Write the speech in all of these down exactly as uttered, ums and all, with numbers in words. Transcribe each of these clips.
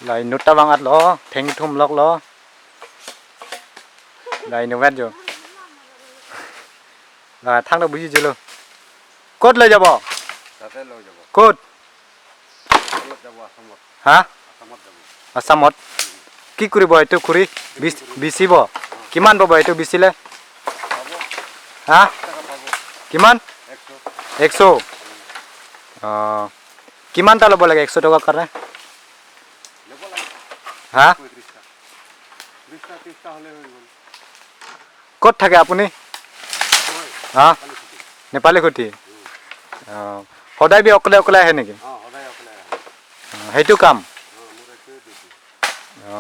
La inut ta vang-at lo, thengthum lok lo. La inut vet jo. La thang lo buji jelo. Kot lo jabo? Tate lo jabo. Kot? Asamot jabo, Asamot. Ha? Asamot jabo. Asamot. Ki kuribo etu khuri? Bis-, bisibo. Kiman pabo etu bisile? Pabo. Ha? Taka pabo. Kiman? Ekso. Ekso. Ah. Kiman ta lobo lage ekso toka karne? Lebo lage. Ha? Kuwi ত্ৰিশটা। ত্ৰিশটা, ত্ৰিশটা হ'লে হৈ গ'ল। ক'ত থাকে আপুনি? মই হা? কালি ছুটি। নেপালী খুটি? উম। অ, সদায় বি অকলে অকলে আহে নেকি? অ, সদায় অকলে আহে। অ, সেইটো কাম? অ, মোৰ এইটোৱে ডিউটি। অ,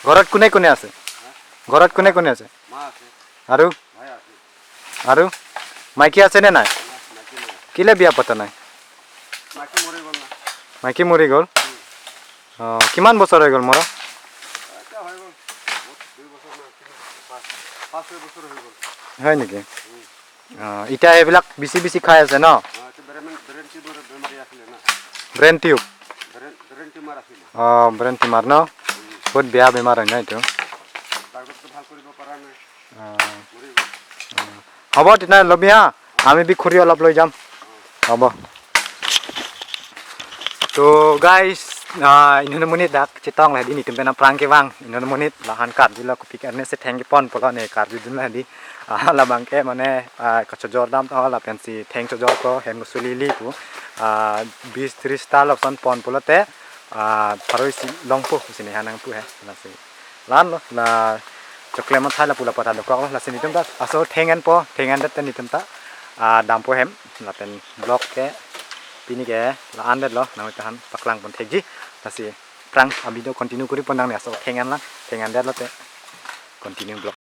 ঘৰত কোনে কোনে আছে? হা? ঘৰত কোনে কোনে আছে? মা আছে। আৰু? ভাই আছে। আৰু? মাইকী আছে নে নাই? না, মাইকী নাই। কিলে বিয়া পতা নাই? মাইকী মৰি গ'ল না। মাইকী মৰি গ'ল? উম। অ, কিমান বছৰ হৈ গ'ল মৰা? এতিয়া হৈ গ'ল। বহুত, দুই বছৰ মান, তিনি বছৰ, পাঁচ, পাঁচ, ছয় বছৰ হৈ গ'ল। হয় নেকি? উম। অ, এতিয়া এইবিলাক বিচি বিচি খাই আছে ন? অ, এইটো ব্ৰেইন, ব্ৰেইন টিউমাৰ বেমাৰী আছিলে না। Brain tube? Brain, brain tumour আছিলে। অ, ব্ৰেইন টিউমাৰ ন? উম। বহুত বেয়া বেমাৰ হয় ন এইটো? ডাক্তৰটো ভাল কৰিব পৰা নাই। অ। মৰি গ'ল। অ। হ'ব, তেতিয়া লবি হা। আমি বি khuri অলপ লৈ যাম। অ। হ'ব। To guys, ah, inut amonit dak chetong la hedi, netum pen aphrang kevang. Inut amonit lahan karjilo, kopi karne si theng kepon pulo ne karjudun la hedi. Ah, labang ke mane, ah, kachojor dam to lapen si theng chojor ko hem ko suli li pu. Ah, bis tris ta lapuson pon pulote, ah, pharo isi longpo pusi ne hanang pu he. Lasi. La-an lo, la choklem athai lapu lapu ta dokok lo, lasi netum ta aso theng enpo, theng endet te netum ta, ah, dampo hem, lapen vlog ke pini ke la-an det lo, nang tahan paklang pon thekji, lasi aphrang a video continue kori pon nang ne aso theng en lang, theng endet lote continue vlog.